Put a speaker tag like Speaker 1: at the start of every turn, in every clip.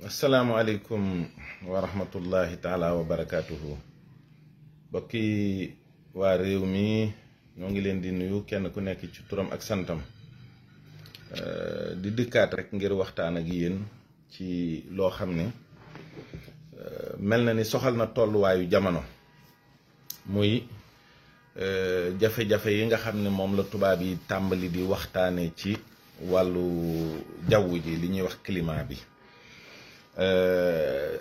Speaker 1: asalaamaaleykum wa rahmatullahi taala wa barakaatuhu bokki waa réew mi ñoo ngi leen di nuyu kenn ku nekk ci turam ak santam di dikkaat rek ngir waxtaan ak yéen ci loo xam ne mel na ni soxal na tolluwaayu jamono muy jafe-jafe yi nga xam ne moom la tubaab yi tàmbali di waxtaane ci wàllu jaww ji li ñuy wax climat bi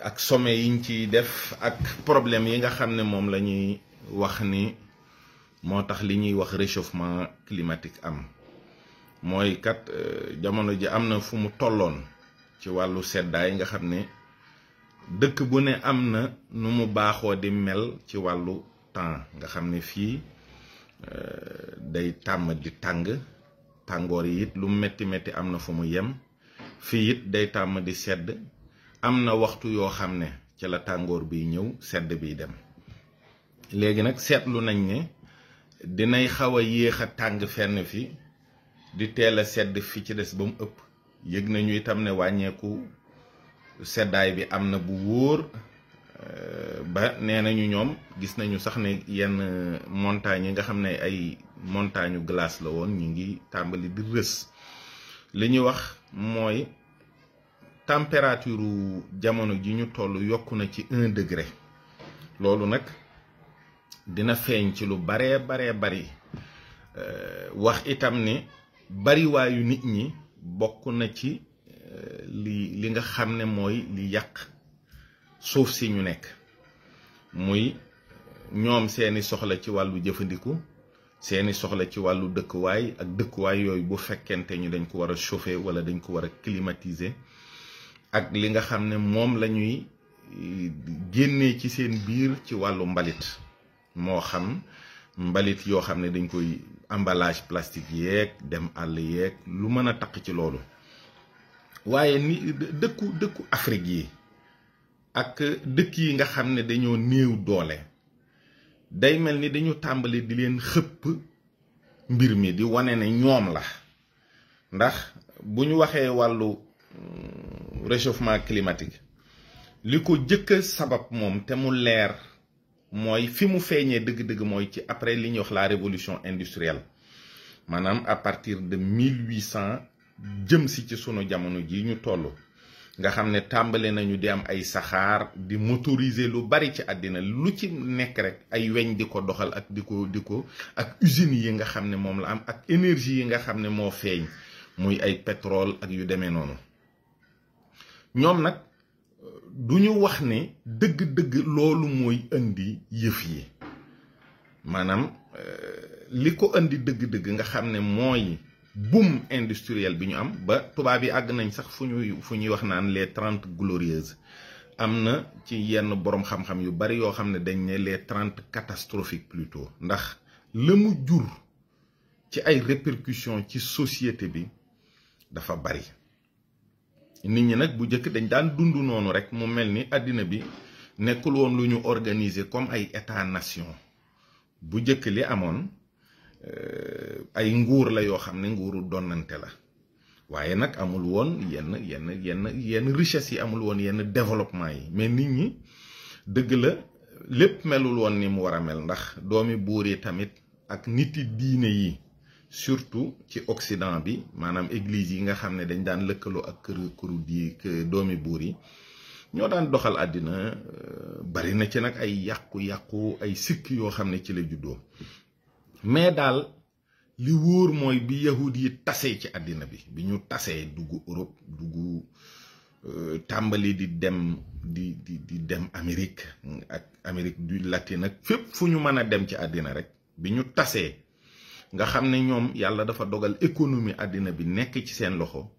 Speaker 1: ak sommet yiñ ciy def ak problème yi nga xam ne moom la ñuy wax ni moo tax li ñuy wax réchauffement climatique am mooy kat jamono ji am na fu mu tolloon ci wàllu seddaay nga xam ne dëkk bu ne am na nu mu baaxoo di mel ci wàllu temps nga xam ne fii day tàmm di tàngoor yi it lu metti metti am na fu mu yem fii it day tàmm di sedd am na waxtu yoo xam ne ci la tàngoor biy ñëw sedd biy dem léegi nag seetlu nañ ne dinay xaw a yéex a tàng fenn fi di teel a sedd fi ci des ba mu ëpp yëg nañu itam ne wàññeeku seddaay bi am na bu wóor ba nee nañu ñoom gis nañu sax ne yenn montagnes yi nga xam ne ay montagne glace la woon ñu ngi tàmbali di rës li ñuy wax mooy température jamono ji ñu toll yokku na ci 1 degré loolu nag dina feeñ ci lu baree bari wax itam ne bariwaayu nit ñi bokk na ci li nga xam ne mooy li yàq suuf si ñu nekk muy ñoom seeni soxla ci wàllu jëfandiku seeni soxla ci wàllu dëkkuwaay ak dëkkuwaay yooyu bu fekkente ñu dañ ko war a chauffer wala dañ ko war a climatiser ak li nga xam ne moom la ñuy génnee ci seen biir ci wàllu mbalit moo xam mbalit yoo xam ne dañ koy emballage plastique yeeg dem àll yeeg lu mën a taq ci loolu waaye ni dëkku Afrique yi ak dëkk yi nga xam ne dañoo néew doole day mel ni dañu tàmbali di leen xëpp mbir mi di wane ne ñoom la ndax bu ñu waxee wàllu réchauffement climatique li ko jëkk a sabab moom te mu leer mooy fi mu feeñee dëgg-dëgg mooy ci après li ñuy wax la révolution industrielle maanaam à partir de 1800 jëm si ci sunu jamono ji ñu toll nga xam ne tàmbale nañu di am ay saxaar di motoriser lu bari ci àddina lu ci nekk rek ay weñ di ko doxal ak di ko ak usines yi nga xam ne moom la am ak énergie yi nga xam ne moo feeñ muy ay pétrole ak yu demee noonu ñoom nag du ñu wax ne dëgg-dëgg loolu mooy indi yëf yi maanaam li ko indi dëgg-dëgg nga xam ne mooy boom industriel bi ñu am ba tubaab yi àgg nañ sax fu ñuy wax naan les 30 glorieuses am na ci yenn boroom xam-xam yu bari yoo xam ne dañ ne les 30 catastrophiques plutôt ndax la mu jur ci ay répercussions ci société bi dafa bari nit ñi nag bu njëkk dañ daan dund noonu rek mu mel ni àddina bi nekkul woon lu ñu organiser comme ay état nation bu njëkk li amoon ay nguur la yoo xam ne nguuru donnante la waaye nag amul woon yenn richesse yi amul woon yenn développement yi mais nit ñi dëgg la lépp melul woon ni mu war a mel ndax doomi buur yi tamit ak niti diine yi surtout ci Occident bi maanaam église yi nga xam ne dañ daan lëkkaloo ak këru di doomi buur yi ñoo daan doxal àddina bari na ci nag ay yàqu-yàqu ay sikk yoo xam ne ci la juddoo mais daal li wóor mooy bi yahud yi tasee ci àddina bi ñu tasee dugg Europe dugg tàmbali di dem Amérique ak Amérique du Latine ak fépp fu ñu mën a dem ci àddina rek bi ñu tasee nga xam ne ñoom yàlla dafa dogal économie àddina bi nekk ci seen loxo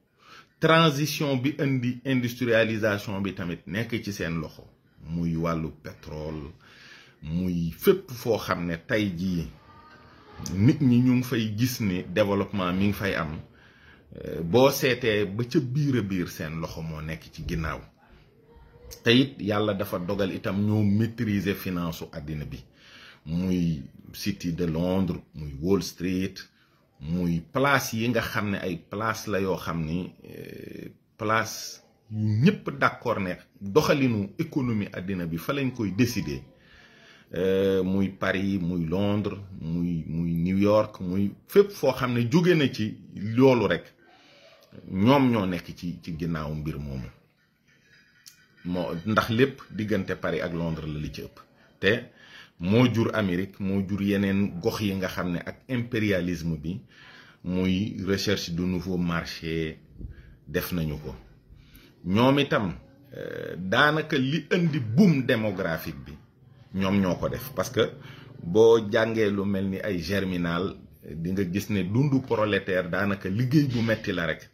Speaker 1: transition bi indi industrialisation bi tamit nekk ci seen loxo muy wàllu pétrole muy fépp foo xam ne tey jii nit ñi ñu ngi fay gis ni développement mi ngi fay am boo seetee ba ca biir a biir seen loxo moo nekk ci ginnaaw te it yàlla dafa dogal itam ñoo maîtriser finance u àddina bi muy City de Londres muy Wall Street muy place yi nga xam ne ay place la yoo xam ni place ñëpp d'accord ne doxalinu économie àddina bi fa lañ koy décider muy Paris muy Londres muy New York muy fépp foo xam ne jóge na ci loolu rek ñoom ñoo nekk ci ginnaaw mbir moomu ndax lépp diggante Paris ak Londres la li ci ëpp te moo jur Amérique moo jur yeneen gox yi nga xam ne ak impérialisme bi muy recherche de nouveau marché def nañu ko ñoom itam daanaka li indi boom démographique bi ñoom ñoo ko def parce que boo jàngee lu mel ni ay Germinal di nga gis ne dundu prolétaire daanaka liggéey bu metti la rek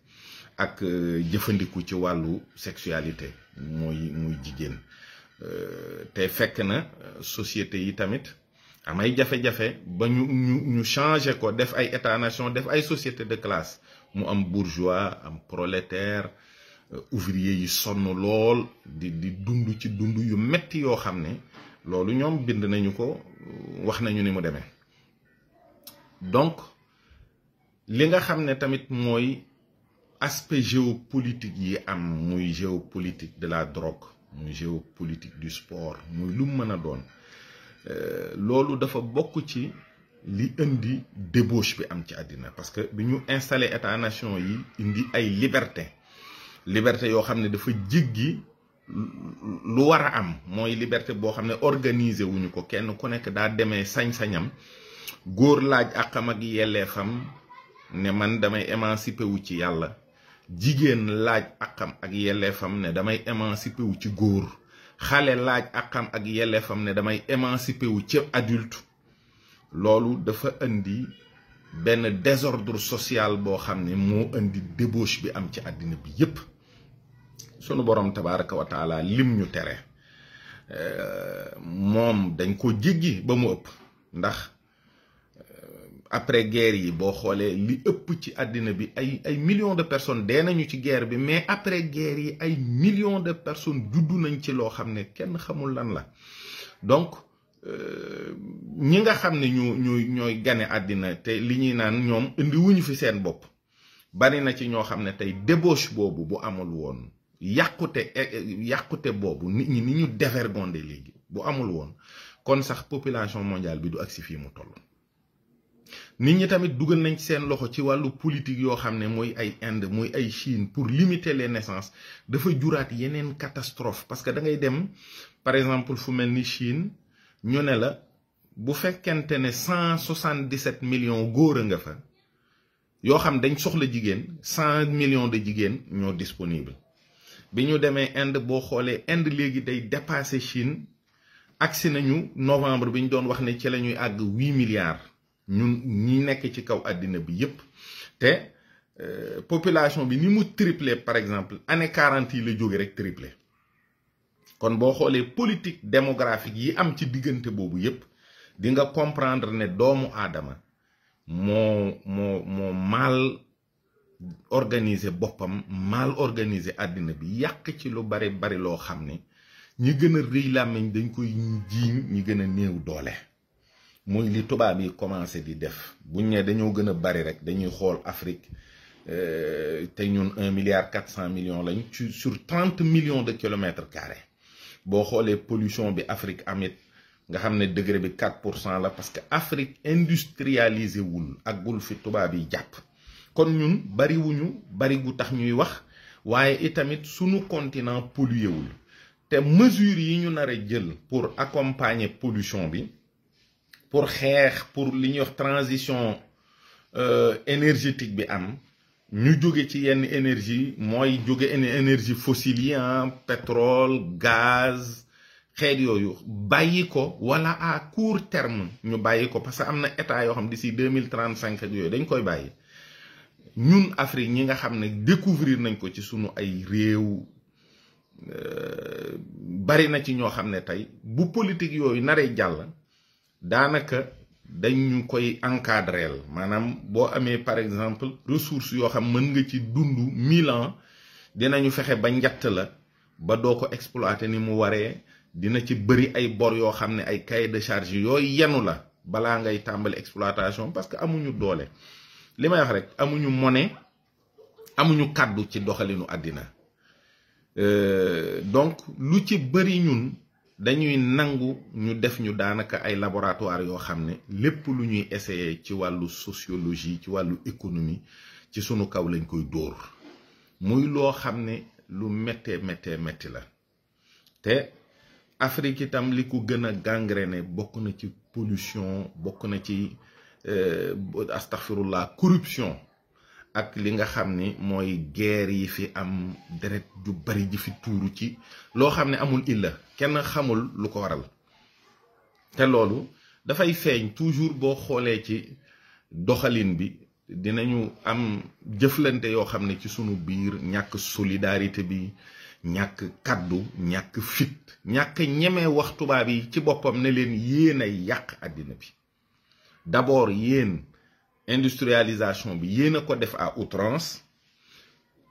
Speaker 1: ak jëfandiku ci wàllu sexualité muy jigéen te fekk na société yi tamit amay jafe-jafe ba ñu changer ko def ay état nation def ay société de classe mu am bourgeois am prolétaire ouvrier yi sonn lool di dund ci dund yu metti yoo xam ne loolu ñoom bind nañu ko wax nañu ni mu demee donc li nga xam ne tamit mooy aspect géopolitique yi am muy géopolitique de la drogue muy géopolitique du sport muy lu mën a doon loolu dafa bokk ci li indi débauche bi am ci àddina parce que bi ñu installé état nation yi indi ay liberté yoo xam ne dafa jéggi lu war a am mooy liberté boo xam ne organiser wuñu ko kenn ku nekk daa demee sañ-sañam góor laaj àqam ak yelleefam ne man damay émancipé wu ci yàlla jigéen laaj àqam ak yelleefam ne damay émancipé wu ci góor xale laaj àqam ak yelleefam ne damay émancipé wu ci adulte loolu dafa indi benn désordre social boo xam ne moo indi débauche bi am ci àddina bi yépp sunu borom tabaraka wa taala lim ñu tere moom dañ ko jéggi ba mu ëpp ndax après guerre yi boo xoolee li ëpp ci àddina bi ay millions de personnes dee nañu ci guerre bi mais après guerre yi ay millions de personnes juddu nañ ci loo xam ne kenn xamul lan la donc ñi nga xam ne ñooy gane àddina te li ñuy naan ñoom indi wuñu fi seen bopp bari na ci ñoo xam ne tey débauche boobu bu amul woon yàqute boobu nit ñi ni ñu dévergondé léegi bu amul woon kon sax population mondiale bi du agsi fii mu toll nit ñi tamit dugal nañ ci seen loxo ci wàllu politique yoo xam ne mooy ay Inde muy ay Chine pour limiter les naissances dafa juraat yeneen catastrophe parce que da ngay dem par exemple fu mel ni Chine ñu ne la bu fekkente ne 177 millions góor a nga fa yoo xam dañ soxla jigéen 100 millions de jigéen ñoo disponible bi ñu demee Inde boo xoolee Inde léegi day dépasser Chine agsi nañu novembre bi ñu doon wax ne ci la ñuy àgg 8 milliards ñun ñi nekk ci kaw àddina bi yépp te population bi ni mu triplé par exemple année 40 yi la jóge rek triplé kon boo xoolee politique démographique yi am ci diggante boobu yépp di nga comprendre ne doomu aadama moo mal organiser boppam mal organiser àddina bi yàq ci lu bari loo xam ne ñi gën a rëy làmmiñ dañ koy jiiñ ñi gën a néew doole muy li tubaab yi commencé di def buñ ne dañoo gën a bari rek dañuy xool Afrique te ñun 1,4 milliard lañ sur 30 millions de kilomètres carrés boo xoolee pollution bi Afrique amit nga xam ne degré bi 4% la parce que Afrique industrialisé wul ak gul fi tubaab yi jàpp kon ñun bari gu tax ñuy wax waaye itamit sunu continent pollué wul te mesures yi ñu nar a jël pour accompagner pollution bi pour xeex pour li ñuy wax transition énergétique bi am ñu jóge ci yenn énergie mooy jóge énergie fossile yi pétrole gaz xeet yooyu bàyyi ko wala à court terme ñu bàyyi ko parce que am na état yoo xam d'ici 2035 ak yooyu dañ koy bàyyi ñun Afrique ñi nga xam ne découvrir nañ ko ci sunu ay réew bari na ci ñoo xam ne tey bu politique yooyu naree jàll daanaka dañu koy encadreel maanaam boo amee par exemple ressources yoo xam mën nga ci dund 1000 ans dinañu fexe ba njatt la ba doo ko exploiter ni mu waree dina ci bëri ay bor yoo xam ne ay cahier de charge yooyu yenu la balaa ngay tàmbali exploitation parce que amuñu doole li may wax rek amuñu monnaie amuñu kàddu ci doxalinu àddina donc lu ci bëri ñun dañuy nangu ñu def ñu daanaka ay laboratoire yoo xam ne lépp lu ñuy essayer ci wàllu sociologie ci wàllu économie ci sunu kaw lañ koy dóor muy loo xam ne lu méttee métti la te Afrique itam li ko gën a gangréné bokk na ci pollution bokk na ci astaghfirullah corruption ak li nga xam ni mooy guerre yi fi am deret ju bari ji fi tuuru ci loo xam ne amul illa kenn xamul lu ko waral te loolu dafay feeñ toujours boo xoolee ci doxalin bi dinañu am jëflante yoo xam ne ci sunu biir ñàkk solidarité bi ñàkk kaddu ñàkk fit ñàkk ñeme wax tubaab yi ci boppam ne leen yéen a yàq àddina bi d'abord yéen industrialisation bi yéen a ko def à outrance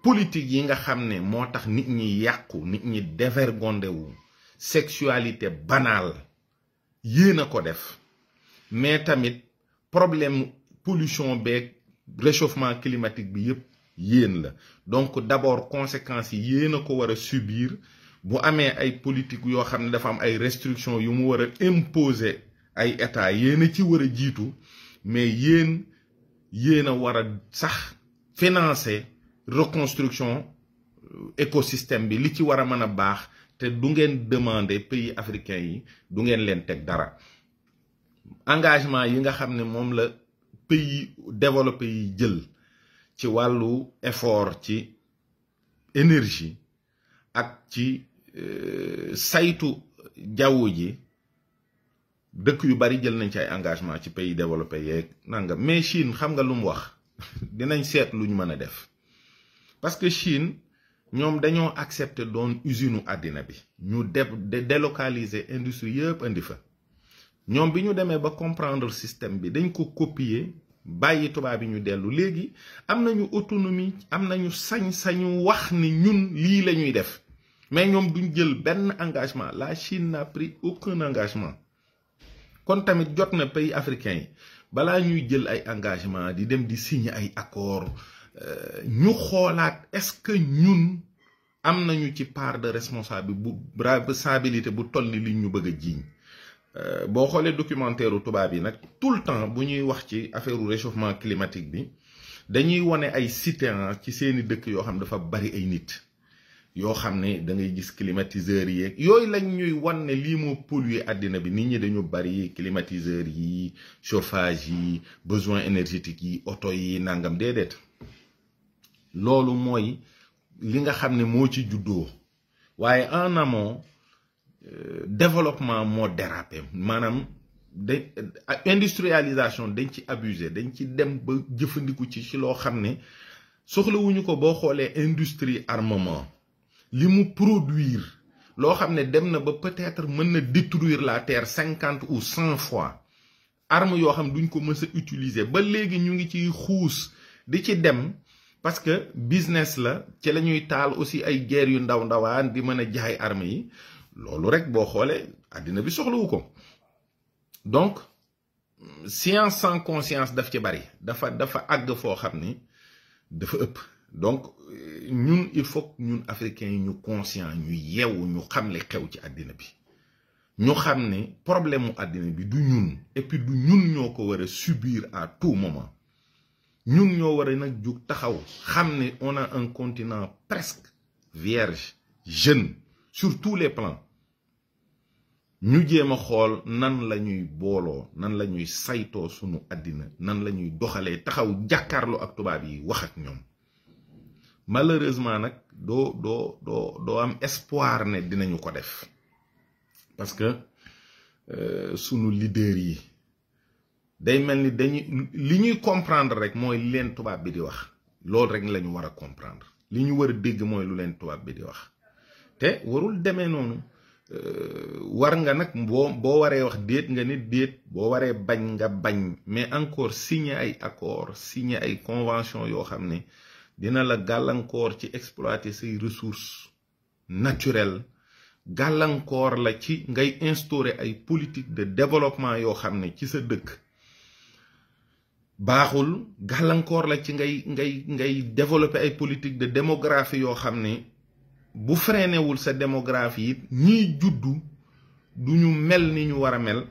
Speaker 1: politique yi nga xam ne moo tax nit ñi yàqu nit ñi dévergondé wu sexualité banale yéen a ko def mais tamit problème pollution beeg réchauffement climatique bi yépp yéen la donc d'abord conséquences yi yéen a ko war a subir bu amee ay politique yoo xam ne dafa am ay restrictions yu mu war a imposer ay état yéen a ci war a jiitu mais yéen a war a sax financer reconstruction écosystème bi li ci war a mën a baax te du ngeen demander pays africains yi du ngeen leen teg dara engagement yi nga xam ne moom la pays développé yi jël ci wàllu effort ci énergie ak ci saytu jaww ji dëkk yu bari jël nañ ci ay engagement ci pays développé yeeg nangam mais Chine xam nga lu mu wax dinañ seet luñ mën a def parce que Chine ñoom dañoo accepter doon usine àddina bi ñu délocaliser industrie yëpp indi fa ñoom bi ñu demee ba comprendre système bi dañ ko copier bàyyi tubaab bi ñu dellu léegi am nañu autonomie am nañu sañ-sañu wax ni ñun lii la ñuy def mais ñoom duñ jël benn engagement la Chine n'a pris aucun engagement kon tamit jot na pays africains yi balaa ñuy jël ay engagement di dem di signer ay accord ñu xoolaat est-ce que ñun am nañu ci part de responsabilité bu toll ni li ñu bëgg a jiiñ boo xoolee documentaire tubaab yi nag tout le temps bu ñuy wax ci affaire réchauffement climatique bi dañuy wone ay cité ci seeni dëkk yoo xam dafa bari ay nit yoo xam ne da ngay gis climatiseurs yi yooyu lañ ñuy wan ne lii moo polluer àddina bi nit ñi dañu bari climatiseurs yi chauffage yi besoin énergétique yi oto yi nangam déedéet loolu mooy li nga xam ne moo ci juddoo waaye en amont développement moo dérapé maanaam industrialisation dañ ci abusé dañ ci dem ba jëfandiku ci loo xam ne soxlawuñu ko boo xoolee industrie armement li mu produire loo xam ne dem na ba peut-être mën na détruire la terre 50 ou 100 fois arme yoo xam duñ ko mës a utiliser ba léegi ñu ngi ciy xuus di ci dem parce que business la ci la ñuy taal aussi ay guerre yu ndaw ndawaan di mën a jaay arme yi loolu rek boo xoolee àddina bi soxlawu ko donc science sans conscience daf ci bari dafa àgg foo xam ni dafa ëpp donc ñun il faut ñun africains yi ñu conscient ñu yeewu ñu xam li xew ci àddina bi ñu xam ne problème mu àddina bi du ñun et puis du ñun ñoo ko war a subir à tout moment ñun ñoo war a nag jug taxaw xam ne on a un continent presque vierge jeune sur tous les plans ñu jéem a xool nan la ñuy booloo nan la ñuy saytoo sunu àddina nan la ñuy doxalee taxaw jàkkaarloo ak tubaab yi wax ak ñoom malheureusement nag doo am espoir ne dinañu ko def parce que sunu leader yi day mel ni li ñuy comprendre rek mooy li leen tubaab bi di wax loolu rek la ñu war a comprendre li ñu war a dégg mooy lu leen tubaab bi di wax te warul demee noonu war nga nag boo waree wax déet nga ne déet boo waree bañ nga bañ mais encore signer ay accord signer ay convention yoo xam ne dina la gàllankoor ci exploiter say ressources naturelles gàllankoor la ci ngay instaurer ay politique de développement yoo xam ne ci sa dëkk baaxul gàllankoor la ci ngay développer ay politique de démographie yoo xam ne bu freiné wul sa démographie it ñiy juddu du ñu mel ni ñu war a mel.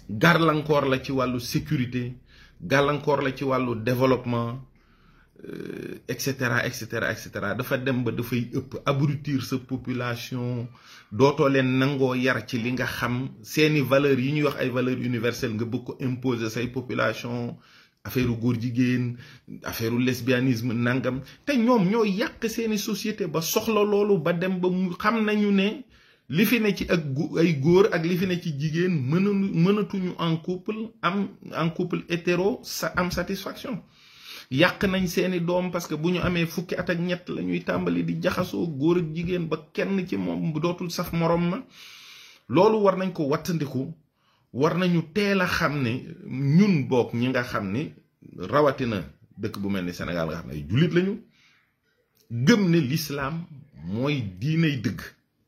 Speaker 1: gàllankoor la ci wàllu sécurité gàllankoor la ci wàllu développement et cetera et cetera et cetera dafa dem ba dafay ëpp abrutir sa population dootoo leen nangoo yar ci li nga xam seeni valeurs yi ñuy wax ay valeurs universelles nga bëgg ko imposer say population affaire góor jigéen affaire lesbianisme nangam te ñoom ñoo yàq seeni société ba soxla loolu ba dem ba mu xam nañu ne li fi ne ci ak ay góor ak li fi ne ci jigéen mënatuñu en couple hétéro am satisfaction yàq nañ seeni doom parce que bu ñu amee fukki at ak ñett la ñuy tàmbali di jaxasoo góor ak jigéen ba kenn ci moom dootul saf morom ma loolu war nañ ko wattandiku war nañu teel a xam ne ñun bokk ñi nga xam ni rawatina dëkk bu mel ni Sénégal nga xam ne ay jullit lañu gëm ne l'islam mooy diinay dëgg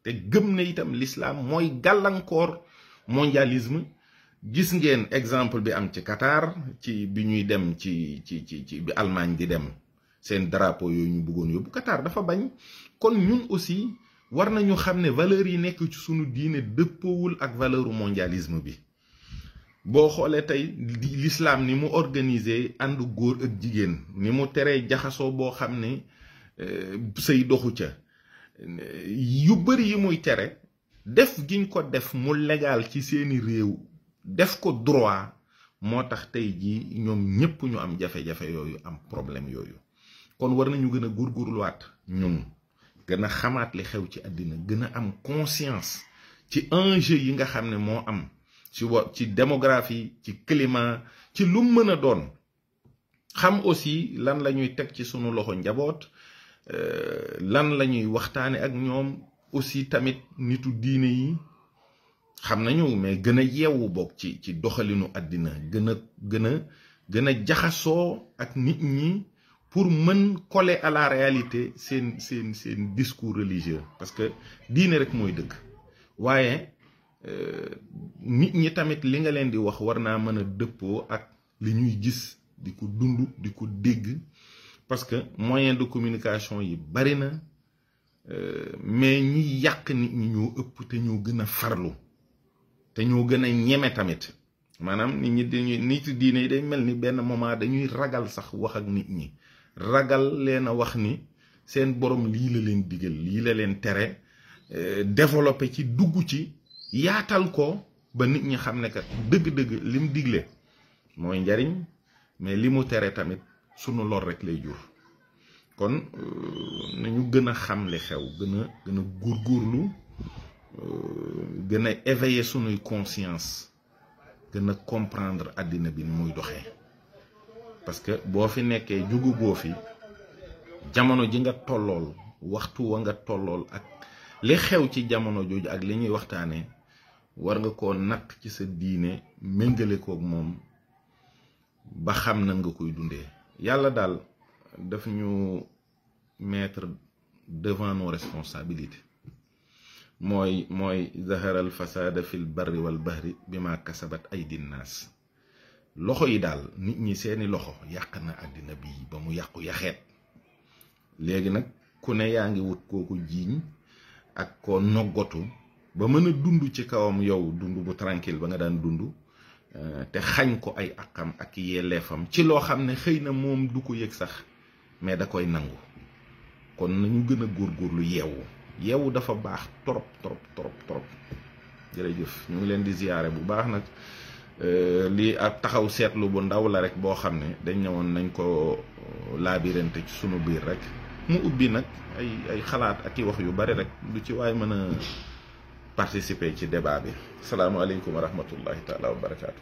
Speaker 1: te gëm ne itam l'islam mooy gàllankoor mondialisme gis ngeen exemple bi am ci Qatar ci bi ñuy dem ci bi Allemagne di dem seen drapeau yooyu ñu bëggoon yóbbu Qatar dafa bañ kon ñun aussi war nañu xam ne valeurs yi nekk ci sunu diine dëppoowul ak valeuru mondialisme bi boo xoolee tey l'islam ni mu organisé ànd góor ak jigéen ni mu teree jaxasoo boo xam ne sëy doxu ca yu bari yi muy tere def giñ ko def mu légal ci seeni réew def ko droit moo tax tey jii ñoom ñépp ñu am jafe-jafe yooyu am problème yooyu kon war nañu gën a góorgóorluwaat ñun gën a xamaat li xew ci àddina gën a am conscience ci enjeu yi nga xam ne moo am ci démographie ci climat ci lu mën a doon xam aussi lan la ñuy teg ci sunu loxo njaboot lan la ñuy waxtaane ak ñoom aussi tamit nitu diine yi xam nañu mais gën a yeewu bokk ci doxalinu àddina gën a jaxasoo ak nit ñi pour mën coller à la réalité seen discours religieux parce que diine rek mooy dëgg waaye nit ñi tamit li nga leen di wax war naa mën a dëppoo ak li ñuy gis di ko dund di ko dégg parce que moyen de communication yi bari na mais ñi yàq nit ñi ñoo ëpp te ñoo gën a farlu te ñoo gën a ñeme tamit maanaam nit ñi dañuy nit diine yi day mel ni benn moment dañuy ragal sax wax ak nit ñi ragal leen a wax ni seen borom lii la leen digal lii la leen tere développé ci dugg ci yaatal ko ba nit ñi xam ne kat dëgg-dëgg lim digle mooy njariñ mais li mu tere tamit sunu lor rek lay jur kon nañu gën a xam li xew gën a góorgóorlu gën a éveiller sunuy conscience gën a comprendre àddina bi ni muy doxee parce que boo fi nekkee jugugoo fi jamono ji nga tollool waxtu wa nga tollool ak li xew ci jamono jooju ak li ñuy waxtaanee war nga koo natt ci sa diine méngale koog moom ba xam na nga koy dundee yàlla daal daf ñu mettre devant nos responsabilités mooy zahara al fasada fil barri wal bahri bima kasabat aydin nas loxo yi daal nit ñi seeni loxo yàq na àddina bi ba mu yàqu yaxeet léegi nag ku ne yaa ngi wut kooku jiiñ ak koo noggatu ba mën a dund ci kawam yow dund bu tranquille ba nga daan dund te xañ ko ay akam ak yelleefam ci loo xam ne xëy na moom du ko yëg sax mais da koy nangu kon nañu gën a góorgóorlu yeewu dafa baax trop jërëjëf ñu ngi leen di ziyaare bu baax nag lii ab taxaw seetlu bu ndaw la rek boo xam ne dañ ñëwoon nañ ko laabirante ci sunu biir rek mu ubbi nag ay xalaat ak i wax yu bari rek lu ci waay mën a participer ci débat bi salaamaaleykum wa rahmatullahi taala wa barakaatu.